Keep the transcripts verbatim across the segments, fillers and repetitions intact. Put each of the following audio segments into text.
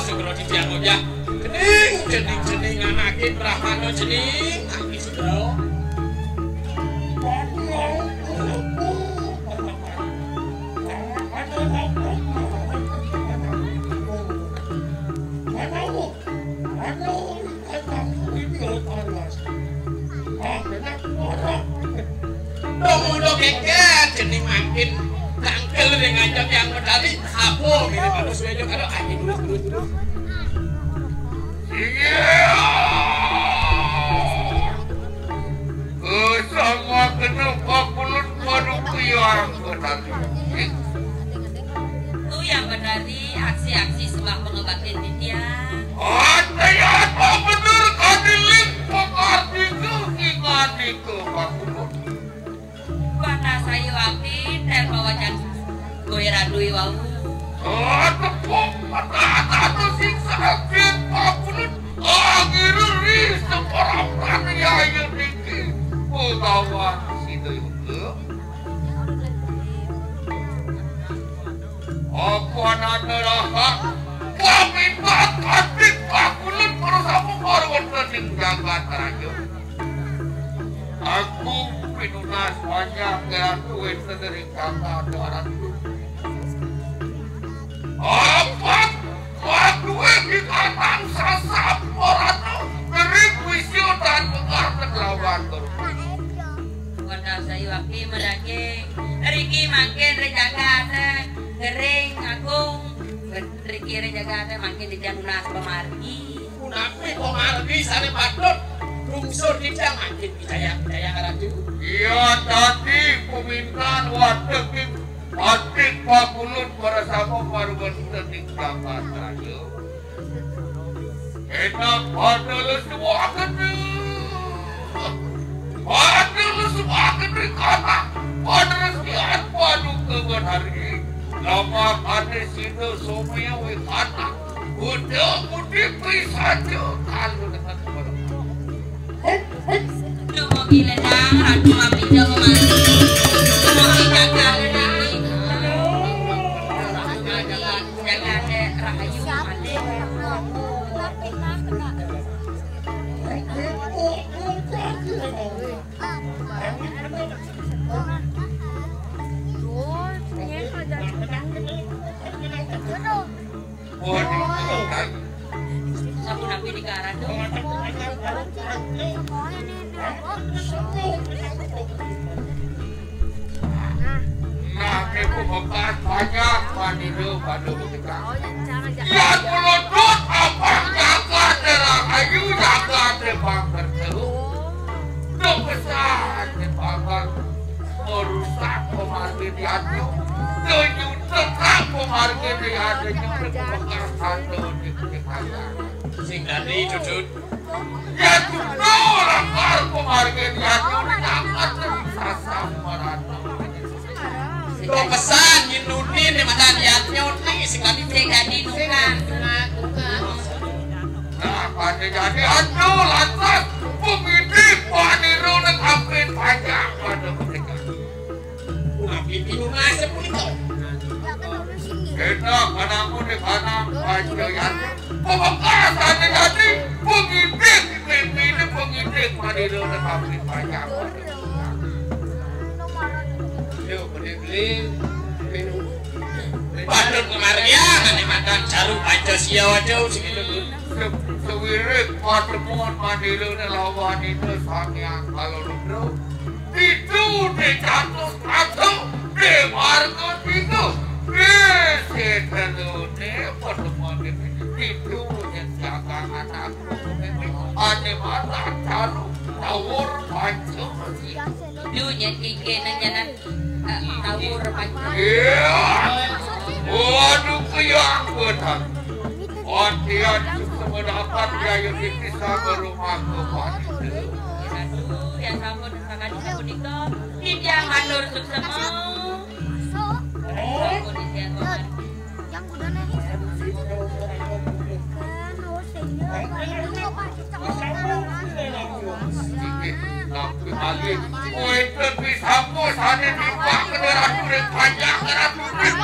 Sugra, sugra, titiang ojah. Cening, cening, cening, anaké brahmana cening. Anaké sugra. Dong udah geger, cening mangkin tangkel dengan jam yang medali. Apa mirip aku sudah jauh kalau aja dulu, dulu, dulu. Iya. Sama kena pakulut pada kuyang ke tadi. Ku yang menari aksi-aksi sembah pengebatin titiang. Ada apa bener kadiling pengarti ke ingani ke pakulut. Wana sayu abdi ter pawacan goy radui wau. Ah, tepuk mata atau sing sakit pakulut. Ah, ngiri seorang praniaya niki. Pegawan situ. Apa nana raha? Paminta katik pakulut para samu para wonten ing jagat raja. Agung pinunas panjang ratu wonten ing jagat ratu. Apa? Waduh, iki katang sasap ora tau. Ngeri kuwi siotan pengarep lawan. Wonten sayu abdi medake. Riki mangkin ring jagate. Gering agung. Riki ring jagate mangkin titiang nunas pamargi. Punapi pamargi sane patut lungsur titiang mangkin picaya-picaya ratu. Iya tadi pemintaan wateking atik pakulut para sama marwenten ing jagat raya. Enak pada lesuaken. Pada lesuaken ring anak. Pada resian paduka benari. Lamak ane sida somya wekana. Udah mudik pisaja kalu dengan teman. Duh, mogi ledang, ratu abdi jauh mati. Mogi gagal ledang. Jaga, jaga, rahayu, mati. Sampun napi di karan, Dong? Bekas banyak manira pada bekecang. Yan melutut abang jagat rahayu, jagat bangkerta. Kepesan bangker merusak pemargi dianyu. Kenyutekan pemargi dianyu. Bekas satu di bekecang. Sing dadi, Dudut. Ya, Dudut, lakar pemargi dianyu. Jangan terus sasam merata. Kok pesan nginuni nih, mana liatnya nih, sekali dia jadi nungan. Nah, pada jadi anu lantas pengidik paniro nek ampin pajak pada mereka. Udah pipi lu nasib pun itu. Enak, anakku nih, anak pajak ya. Pemekasan jadi pengidik, pipi ini pengidik paniro nek ampin pajak. Yo, beli-beli. Patut kemargian, ane makan caru panca sia waduh, segitu. Se-, sewirik patemon mandirane lawan itu Sang Hyang Kala Rudra. Itu di catus satu, di marga tiga. Di setelune patemon itu. Itu yang jaga anak. Ane makan caru, tawur panca sia. Dunya tiga nang jalan. Tawur panjang. Iya. Waduh, keangkutan. Wantian suksma dapat jayu titi sabar rumah kembali. Aduh, ya sampun, sakadi sapunika. Titiang matur suksma. Sampun titiang matur. Yang udah nih. Kan, oh, senior. Tapi malih, wonten pisampun sane timpang kene Ratu ring panjang Ratu ring.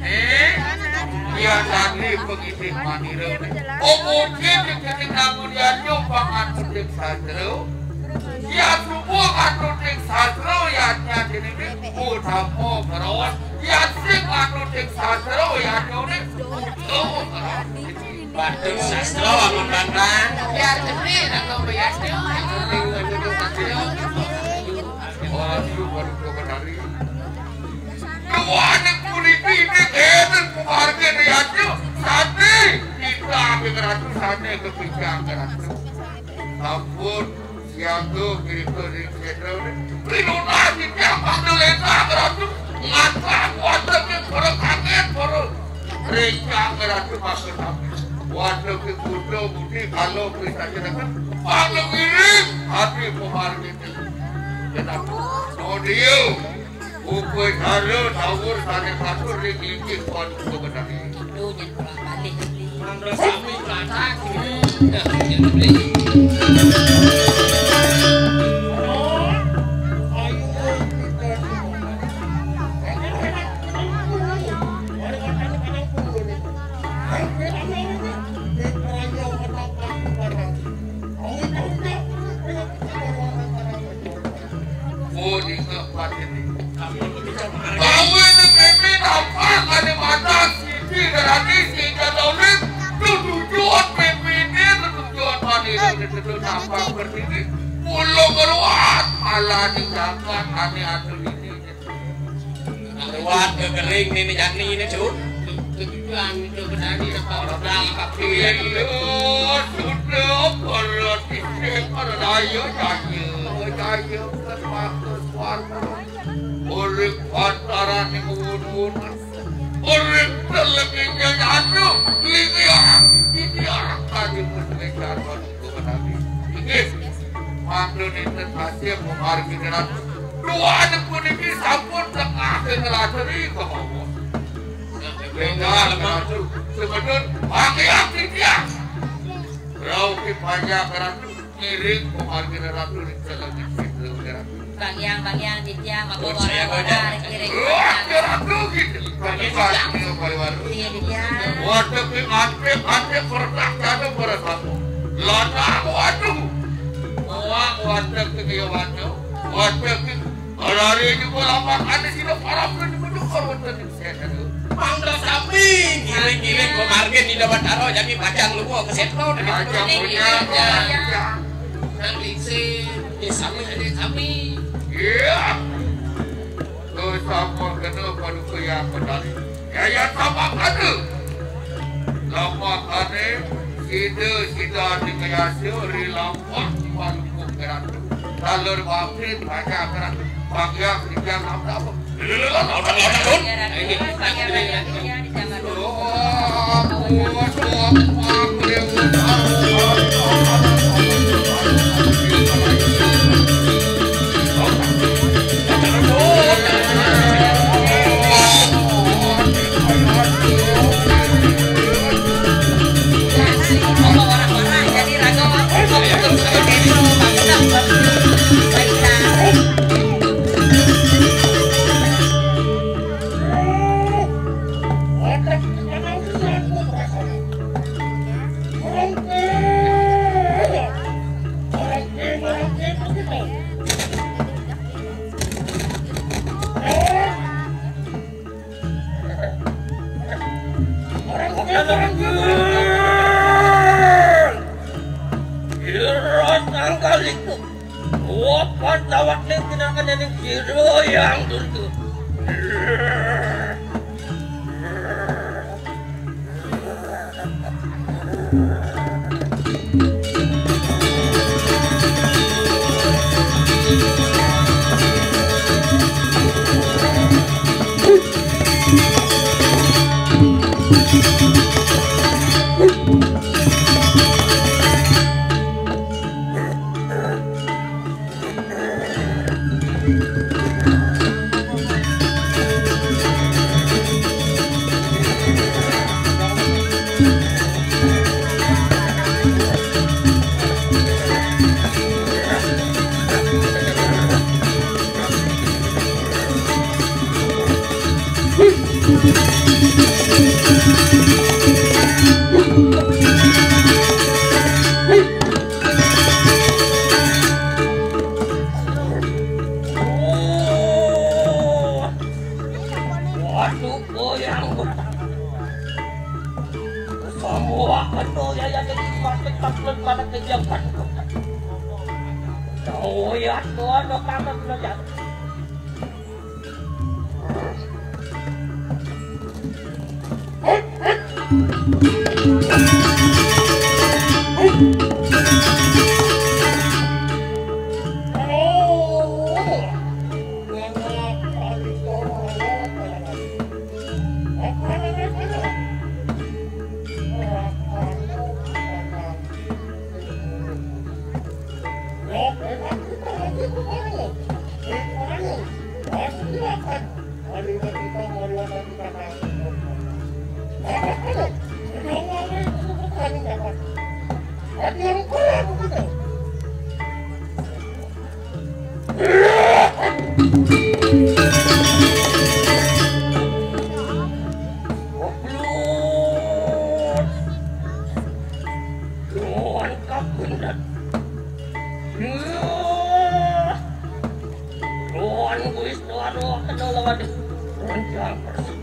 Eh, ya tadi pengidik manira. Oh, mungkin diketik namun ya nyoba nganutin sastra. Ya semua nganutin sastra ya nyadini utama keros. Ya sing nganutin sastra ya nyone utama keros. Waduh, sastra amun bantang. Ya jenis atau ya jenis. Waduh, waduh, kebenaran. Duaning puniki inggih enten pamargin rianyu sane titah ing ratu sane kepinjang ratu. Sampun siaga kirika ring sendra. Rinunas titiang pangda lentah ratu. Ngatah wonten ing para kangen, para rencang ratu maka sami. Wonten ing kuda budi kala pisajenaken. Pangda wiring ati pamargin. Jeneng. Nodio. Upakara tawur sane katur ring linggih paduka betari. Itu nyen pulang balik. Mangga sami kathah. Oh, dingeh patine. Bawene meme nampak ane madan siji darani sing katolik. Tutujuan memene, tutujuan manire, tutujuan nampak berdiri. Mula keluar, malah di jagat ane atur ini. Keluar ke kering ini, jani ini, Cuk. Tutujuan itu berani, nampak orang nampak. Iya, sudah, para titik, para daya, daya, daya, termasuk suara. Urip antaraning wuwun-wuwunan. Urip telenging anu, liniang, liniang, kadi muslikan menawi. Inggih. Mangda nenten kasih pamargi ratu. Duaning puniki sampun tengah ing latri kemawon. Nah, benggal ratu. Sebenarnya, panggil titiang. Rauh ki panjak ratu. Ngiring pamargine ratu ring salangit sindra ratu. Bang Hyang, Bang Hyang, titiang, mabok. Oh, saya orang bodoh. Ngiring. Wah, ya ratu gitu. Bang Hyang, Bang Hyang. Iya, titiang. Waduh, ki mantep, mantep, pernah jatuh pada sapu. Lanang, waduh. Wah, waduh, ki ya waduh. Waduh, ki. Lari juga lapak ada sini para pun dibujuk korban tadi. Mangga sami, giling-giling kok margin di dapat taro jadi pacang lu mau ke setno dari aja punya. Nang lingsi, di sami ada sami. Iya. Tuh sama kena paduka ya pedali. Ya ya sama kena. Lapak ane sida sida ati kaya suri lapak paduka keratu. Talur bapit baca keratu. Bagian tiga enam delapan. Kira tanggal itu. Wapan tawak ning tinangkan ning sira yang durga. Waduh, goyang. Semua penuh ya, ya, jadi makin maklum pada kegiatan. Oh ya, Tuhan, lo kamu belajar. Nuwun kuwi sawara kena lawan rencang persis.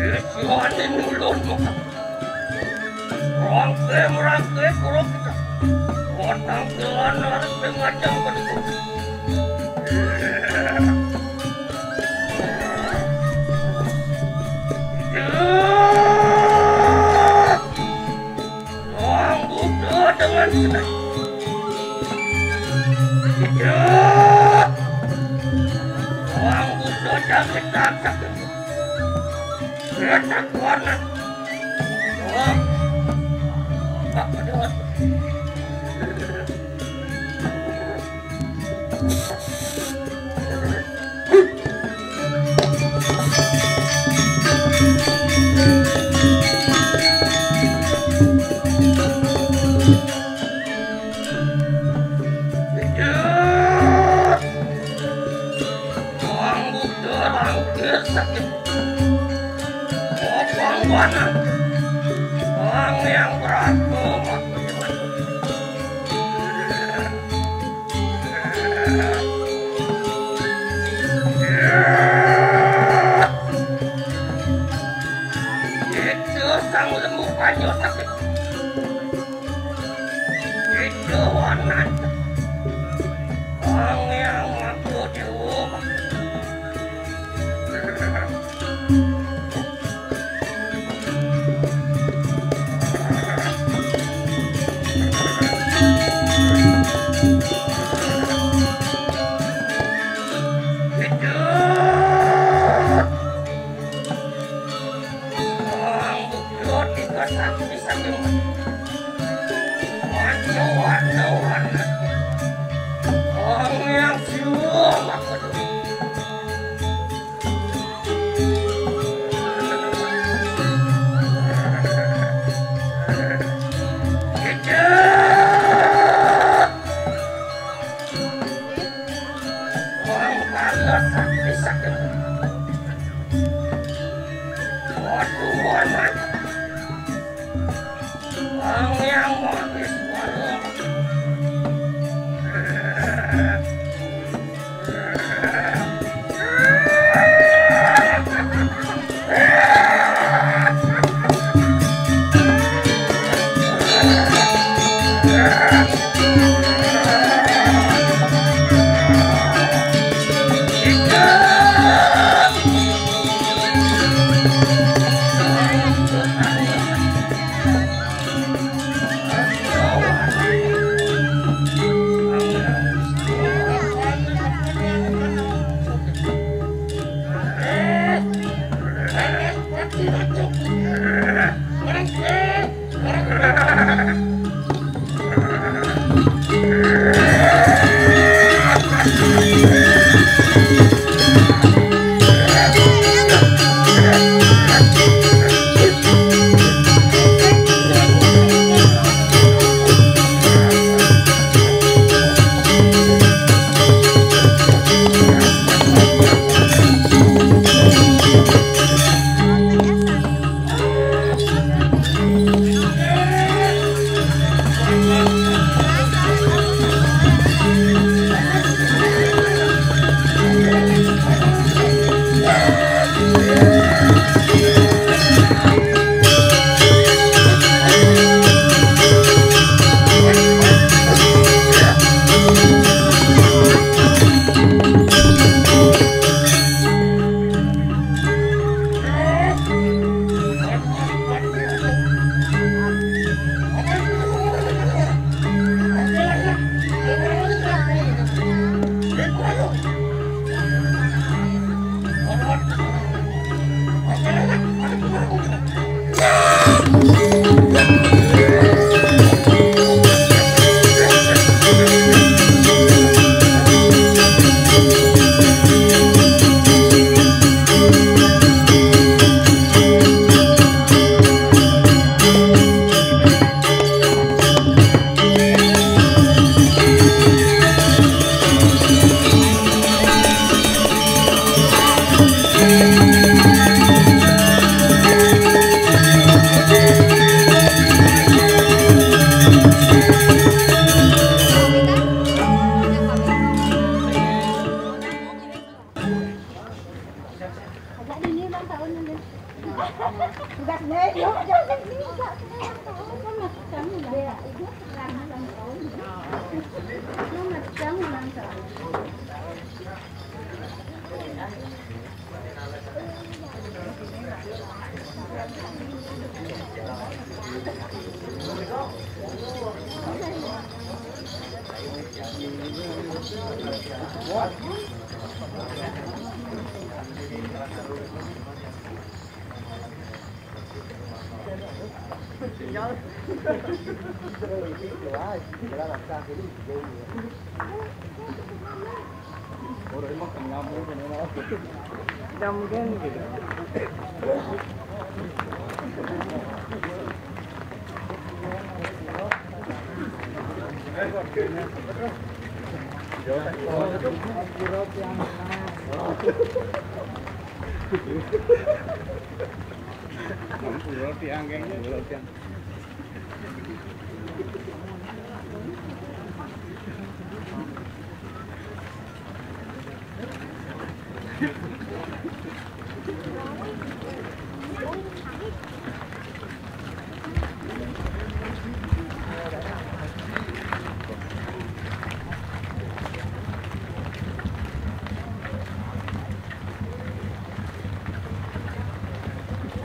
Isuan nulun mo. Rangke-rangke kurang kita. Watang kelan harus pengajang beriku. Wang Buddha dengan senang. Wang Buddha jangan takut. Letak warna. Wang. Tak ada. Orang Buddha, orang Kirsak, orang Wana, orang yang beragama. Itu sang lemu kanyo sakit. Itu wanan. Ang yang mampu diubah. Agak dini ulang tahun ini. Tugas nih, yuk, jangan dini, Kak. Selamat tahun ulang tahun. Iya, ibu, selamat ulang tahun. Selamat tahun ulang tahun.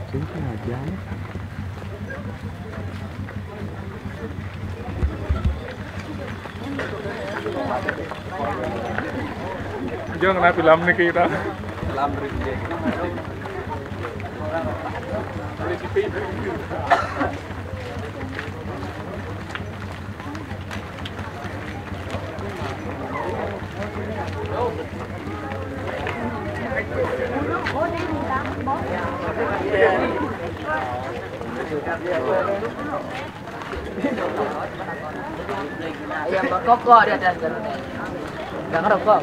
Sini aja. Jangan film nih kita. Film review. Yang berkokok di atas. Yang rokok.